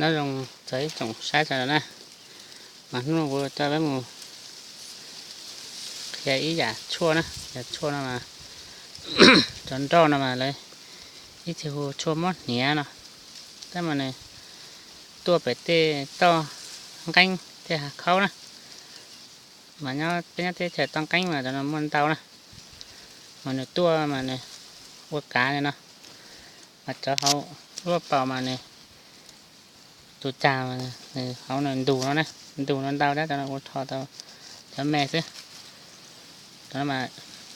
Nyob zoo txog ib tsoom saib sawv daws na, mas hnub no kuv coj peb mus qhia ib yam tshuaj na, yam tshuaj no mas cov nroj no mas lawv ib txhia hu tshuaj mob hniav no, tab mas nws tuaj pem tej toj nqeeb tej hav khaub na, mas nyob peb nyob teb chaws toj nqeeb mas cov no muaj ntau na, mas nws tuaj mas nws ua kav li no, mas cov hauv luaj paus mas nws tus cag, nws hauv nws ntug no na, ntug no ntau tab cov no kuv rho tau cov me xwb. Cov no mas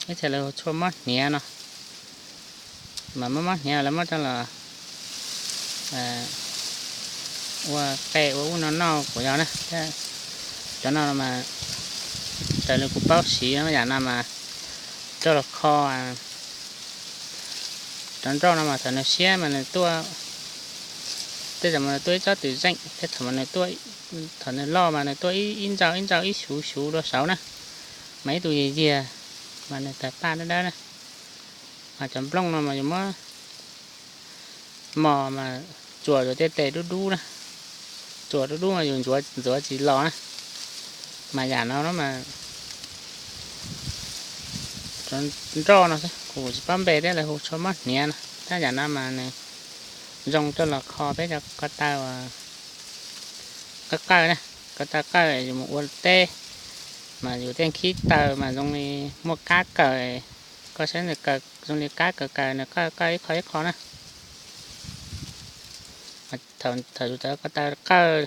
ib txhia lawv hu tshuaj mob hniav no, mas mob mob hniav lawv muab coj los ua qe ua ub no noj kuj yog na. Cov no mas raws li kuv paub siv yam no mas coj los kho cov nroj no mas thaum nws siab mas nws tuaj, tej zaum mas nws tuaj ib tsob twm zeej, tej thaum mas nws tuaj, thaum nws loj mas nws tuaj ib ntsauj ib ntsauj ib xuv xuv dua saud na, mas ib tug yiag yiag mas nws tawg paj dawb dawb na. Mas cov nplooj no mas yus muab mos mas tsuas yus tej tes dub dub na, tsuas dub dub mas yus ntxuav tsis los na. Mas yam no mas nroj no xwb, kuv tsis paub npe thiab, lawv hu tshuaj mob hniav no, tab yam no mas nws zoo coj los kho peb cov ko taw qawj qawj na, ko taw qawj yus mus ua teb mas yus tej nkhib taws mas zoo li muaj kab kaws, koj saib nws kaws zoo li kab kaws kaws nws qawj qawj ib qho ib qho na. Thaum yus cov ko taw qawj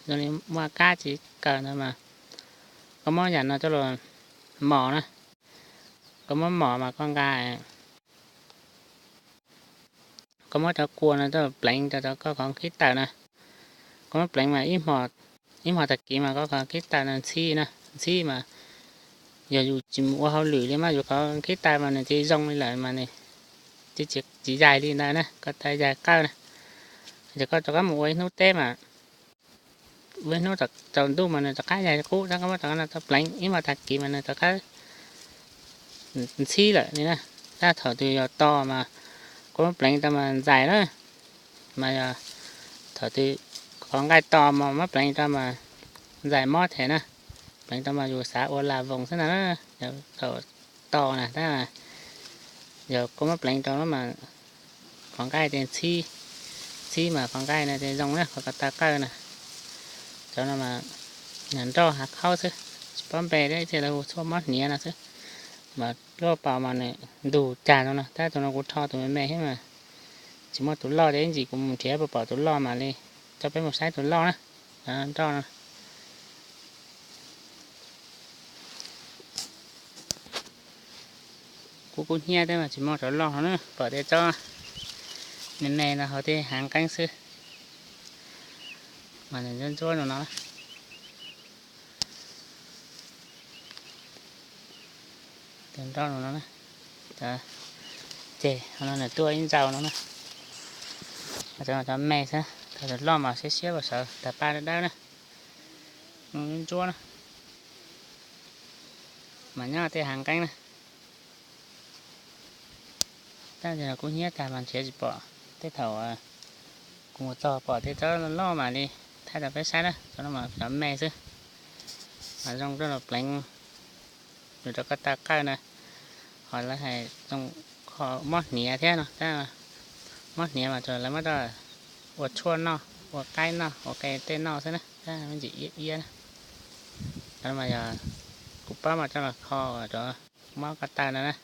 zoo li muaj kab tsis kaws ntawd mas koj muab yam no coj los mos na, koj muab mos mas koj nqa, koj muab cov kua no coj los pleev rau cov koj qhov nkhib taws na, koj muab pleev mas ib hmo tag kis mas koj qhov nkhib taws no ntxhib na, ntxhib mas yog yus tsis mus ua hauj lwm li mas yus qhov nkhib taws mas nws tsis zoo li lawm mas nws tsis yaig li ntawd na, ko taw yaig qawj na. Ces koj rov qab mus ua ib hnub teb mas ua ib hnub tsaus ntuj mas nws rov qab yaig qub, tab koj muab rov qab no tau pleev ib hmo tag kis mas nws rov qab ntxhib lawm li na. Tab thaum twg yog to mas koj muab pleev tau mas ntxais na, mas yog thaum twg qhov nqaij to mas muab pleev tau mas ntxais mob thiab na. Pleev tau mas yus xav ua las voos xwb ntag na, thaum to na tab yog koj muab pleev tau mas qhov nqaij ces ntxhib, ntxhib mas qhov nqaij no ces zoo na, qhov ko taw qawj na. Cov no mas nroj hav khaub xwb, tsis paub npe thiab, ib txhia lawv hu tshuaj mob hniav no xwb. Mas luaj paus mas nws ntug cag no no, tab tus no kuv rho tus me me thiab mas tsis muaj tus loj ces ib ntsis kuv mus nrhiav puas pom tus loj mam li coj peb mus saib tus loj na. Nroj no kub kub hnyiab thiab mas tsis muaj cov loj no na, pom tej tsob me me no hauv tej hav nqeeb xwb. Mas nws ntsuab ntsuab no no, nroj no no, ces no nws tuaj ib ntsau no na. Cov me xwb, cov loj mas siab siab pam sawv tawg paj dawb dawb na, ntsuab ntsuab na, mas nyob tej hav nqeeb na. Tab sis kub hnyiab tag mas nrhiav tsis pom, tej thaum kuv mus txog pom tej tsob loj mas li thaij rau peb saib na, cov no mas cov me xwb. Mas zoo coj los pleev, yus rov qab taw qawj na, ho lawv hais zoo kho mob hniav thiab no, mob hniav mas lawv muab coj ua tshuaj noj, ua qaib noj, ua qe tej noj xwb na, me ntsis iab iab na. Cov no mas yog kuv pab mas coj los kho cov mob ko taw no na.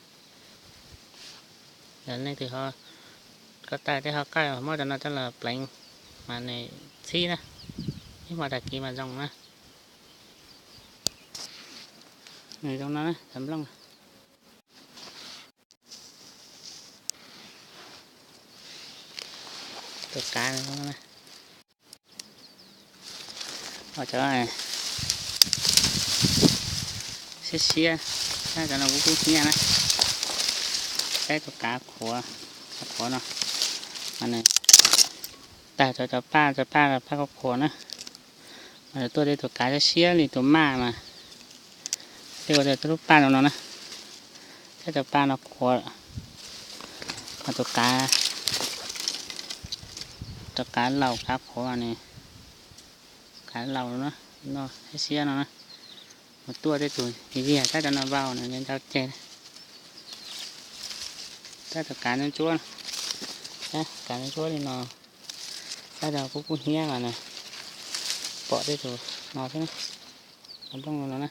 Yog leej twg ho ko taw tej ho qawj muab cov no coj los pleev mas nws ntxhib na, ib hmo tag kis mas zoo na. Nws zoo no na, cov nplooj. Tus kav, cov siab siab, cov no kuv kub hnyiab na. Saib tus kav qhuav, qhuav no, mas nws tag cov, cov paj, cov paj, paj kub qhuav na. Mas tuaj tej tus kav siab siab li tus maj mas, tej ua tej lub paj no no na, thiab cov paj no qhuav, mas tus kav, tus kav laus kav qhuav mas nws kav laus no, no siab siab no na. Mus tuaj tej tus yig tab tom no vau no ntau ceg. Tab tom kav ntsuab, kav ntsuab li no, tab tom kub kub hnyiab los na. Pom tej tus no xwb na. Qab nplooj no na.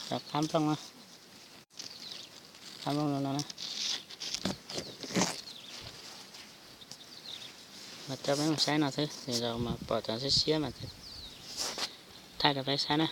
Qab nplooj, qab nplooj no na. Mas coj peb mus saib no xwb, zaum mas pom cov siab siab mas thaij rau peb saib na.